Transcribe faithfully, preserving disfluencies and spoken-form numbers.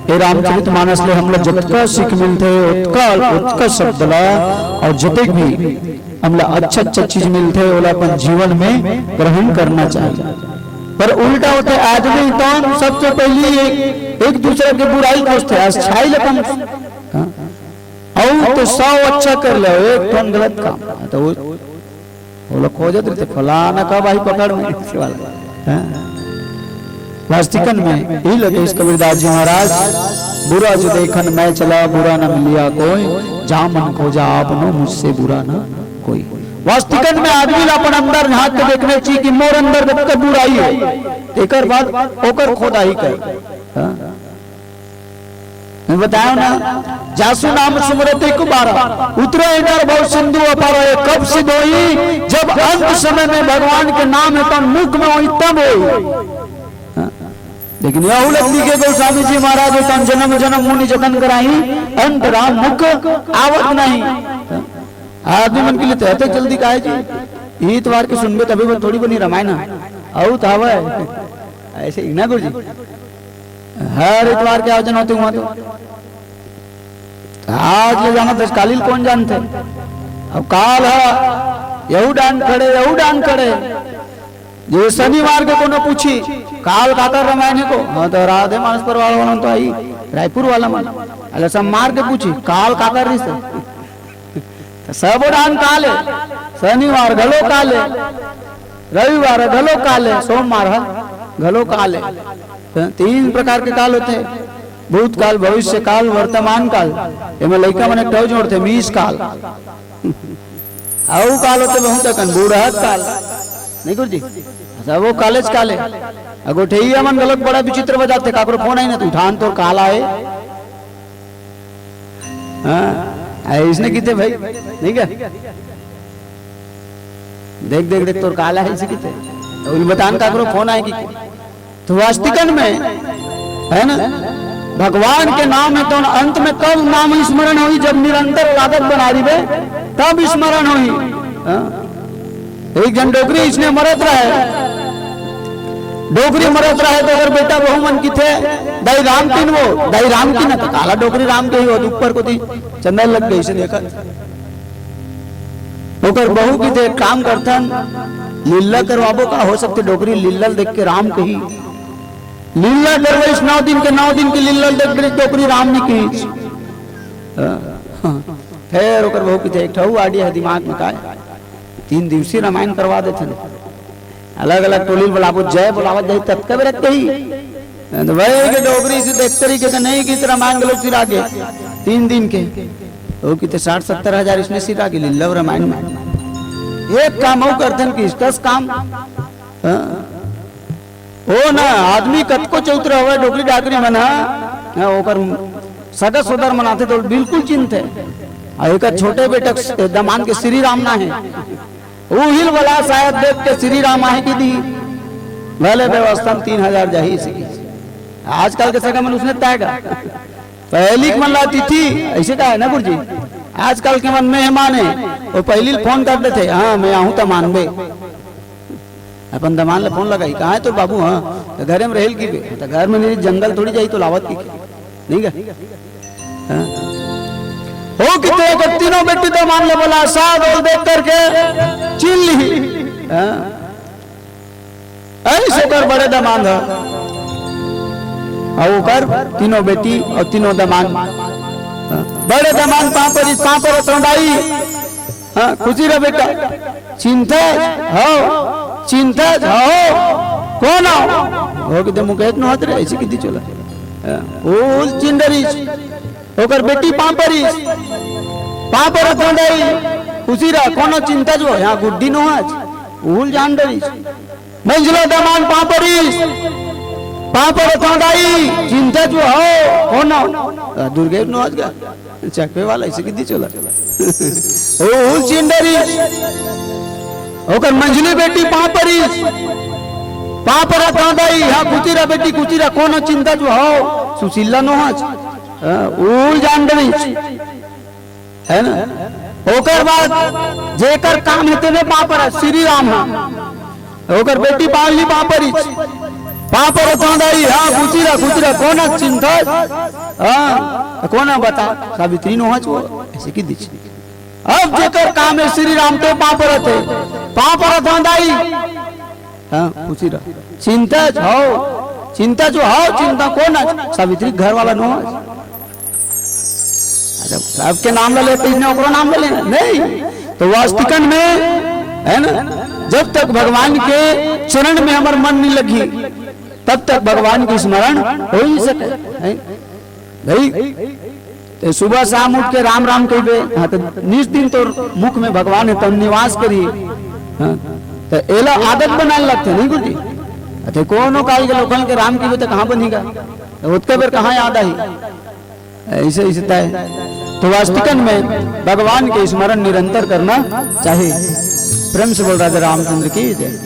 ए रामचरित मानस ले हमला जतका सीख मिलथे, ओतका, ओतका शब्द ला, अउ जतेक भी हमला अच्छा, अच्छा चीज मिलथे, ओला अपन जीवन में ग्रहण करना चाहिए। पर उल्टा होथे, आदमी तौन सबसे पहली एक, एक दूसरे के बुराई खोजथे, अच्छाई ला कम, हाँ? अउ तो सौ अच्छा कर ले, एक ठन गलत काम, तो वो, वो लोग खोजत रहते, "फलाना कब आही पकड़ में?" ऐसे वाला, हाँ? वास्तिकन में ही लगे इस कबीरदास जी महाराज, "बुरा जो देखन मैं चला, बुरा न मिलिया कोई, जा मन खोजा आपनो, मुझसे बुरा न कोई।" वास्तिकन में आदमी ला अपन अंदर झांक के देखने चाहिए कि मोर अंदर कतका बुराई है, तेकर बाद ओकर खोदाई कर। हाँ? मैं बताया ना, जासु नाम सुमरत एक बार, उतरे डर भव सिंधु अपार। ये कब सिद्ध होई? जब अंत समय में भगवान के नाम है तो मुख में होई, तब होई। हाँ? लेकिन यहू लग दिखे गोस्वामी जी महाराज, "तन जन्म जन्म मुनि जतन कराई, अंत राम मुख आवत नहीं।" हाँ? आदमी मन के लिए तो एते जल्दी काहे जी? इतवार के सुनबे तभी वो थोड़ी बनी रामायण है। अउ तो हवे। ऐसे ही ना गुरु जी। हर इतवार के आयोजन होथे उहाँ तो। आज ले जाना दस कालिल कौन जानथे? अब काल ह, यहू डांड खड़े, यहू डांड खड़े। ये शनिवार के कोनो पूछी, "काल काकर रामायण हे को?" हाँ, तो राधे मानस परिवार वाला तो आई, रायपुर वाला मन। अले सोमवार के पूछी, "काल काकर रिहिसे?" तो सबो डांड काले, शनिवार घलो काले, रविवार घलो काले, सोमवार ह घलो काले। तो तीन प्रकार के काल होथे, भूतकाल, भविष्य काल, वर्तमान काल। एमा लइका मन एक ठो जोड़थे, मीस काल। अउ काल होथे बहुत अकन, बूढ़ा काल। नहीं गुरु जी? अच्छा, वो कालेज काले। अगो ठेइया मन घलोक बड़ा विचित्र बजाथे, काकरो फोन आई ना, तो उठान तोर काल आए। हाँ, ऐसने किथे भाई, नहीं क्या? देख, देख, देख, तोर काल आए, ऐसे किथे। तो उन बतान काकरो फोन आए कि तो वास्तिकन में, है ना, भगवान के नाम है तो अंत में कब नाम स्मरण होई? जब निरंतर आदत बना रहिबे, तब स्मरण होई। हाँ? एक झन डोकरी इसने मरत रहे, डोकरी मरत रहे तो अगर बेटा बहू मन किथे, "दाई राम किन वो, दाई राम किन," तो काला डोकरी राम के ही हो, ऊपर कोती चंदा लग गई से देखा। ओकर बहू किथे, "काम करथन, लीला करवाबो का, हो सकथे डोकरी लीला देख के राम कही।" लीला करवाइस नौ दिन के, नौ दिन के लीला देख के डोकरी राम नहीं कहिस। हाँ, हाँ। फेर ओकर बहू किथे, "एक ठो आइडिया है दिमाग में, काय? तीन दिवसीय रामायण करवा देथन।" अलग-अलग टोली ल बोलाबो, जय बोलावत जाही, ततका बेरा कही। तो भाई के डोकरी से देख तरीके से नहीं कि रामायण के लोग सिरा के तीन दिन के। वो किथे साठ सत्तर हजार इसने सिरा के लीला रामायण में। एक काम अउ करथन कि इसका काम। हाँ। ओ ना, आदमी कतको चौतरा होवय, डोकरी डाकरी मन ह, हाँ, ओकर सगा सोदर मन आथे तो बिल्कुल चिन्हथे। आ एकर छोटे बेटा के दमांद के श्री राम ना हे। उहिल वाला शायद देख के श्री राम आहे कि दी। भले व्यवस्था में तीन हजार जाही इसी की। आजकल के सगा मन उसने तय का। पहली के मन ला अतिथि, ऐसे का है ना गुरु जी? आजकल के मन मेहमान है, वो पहली फोन कर देथे, "हाँ, मैं आहूँ त मानबे।" अपन दमांद ला फोन लगाही, "कहाँ है तोर बाबू?" "हाँ।" "तो घरे में रहेल की बे?" "तो घर में नहीं, जंगल थोड़ी जाही तो लावत की, नहीं गा?" हाँ? हो कि तो एक तीनों बेटी दमांद ला बोला, सास बोल देख करके चिन ली। हाँ? ऐसे ओकर बड़े दमांद ह। अउ ओकर तीनों बेटी अउ तीनों दमांद। हाँ, बड़े दमांद पाँव परिस, पाँव परत हँव दाई। हाँ, खुशी रह बेटा। चिंता हो, चिंता हो। कोन हो? हो किथे मुकेश नोहत रे, ऐसे किथे चला। हाँ, उहिल चिन डरिस। ओकर बेटी पाँव परिस, पाँव परत हँव दाई। खुशी रह, कोनो चिंता जो, यहाँ गुड्डी नोहच। उहिल जान डरिस। मंझला दमांद पाँव परिस, पाँव परत हँव दाई, चिंता जो हो, कोन हो? आ, दुर्गेश नोहच गा, चकवे वाला, ऐसे किथे चला। उहिल चिन डरिस। ओकर मंझली बेटी पाँव परिस, पाँव परत हँव दाई, हाँ, खुशी रह बेटी, खुशी रह, कोनो चिंता जो हो, सुशीला नोहच। हाँ, उहिल जान डरिस। है ना? ओकर बाद जेकर काम हे तेने पाँव परस, श्री राम ह। ओकर बेटी पाँव ही पाँव परिस। पाँव परत हंव दाई, हाँ, खुशी रह, खुशी रह, कोन चिंता? हाँ, कोन बता, सावित्री नोहच वो, ऐसे कहि दिस। अब जेकर काम हे श्री राम ते पाँव परत हे, पाँव परत हंव दाई। हाँ, खुशी रह। चिंता जो हव, चिंता जो हव, चिंता कोन हे? सावित्री घर वाला नोहच। अच्छा, सबके नाम ला लेते, इसने ओकरो नाम ला लेना? नहीं। तो वास्तविकन में, है ना, जब तक भगवान के चरण में हमर मन नहीं लगी, तब तक भगवान के स्मरण हो ही सके, है? भाई, ते सुबह शाम उठ के राम राम कहिबे, हाँ, तो निस दिन तोर मुख में भगवान हे, तब निवास करी। हाँ, तो एला आदत बनाए लगथे, नहीं गुरुजी? अते कोनो काल के लोकन के राम कहिबे तो कहाँ बनिगा? तो ओतके बेर कहाँ याद आही? ऐसे, ऐसे तय। तो वास्तविकन में भगवान के स्मरण निरंतर करना चाहिए। प्रेम से बोल राजा रामचंद्र की जय।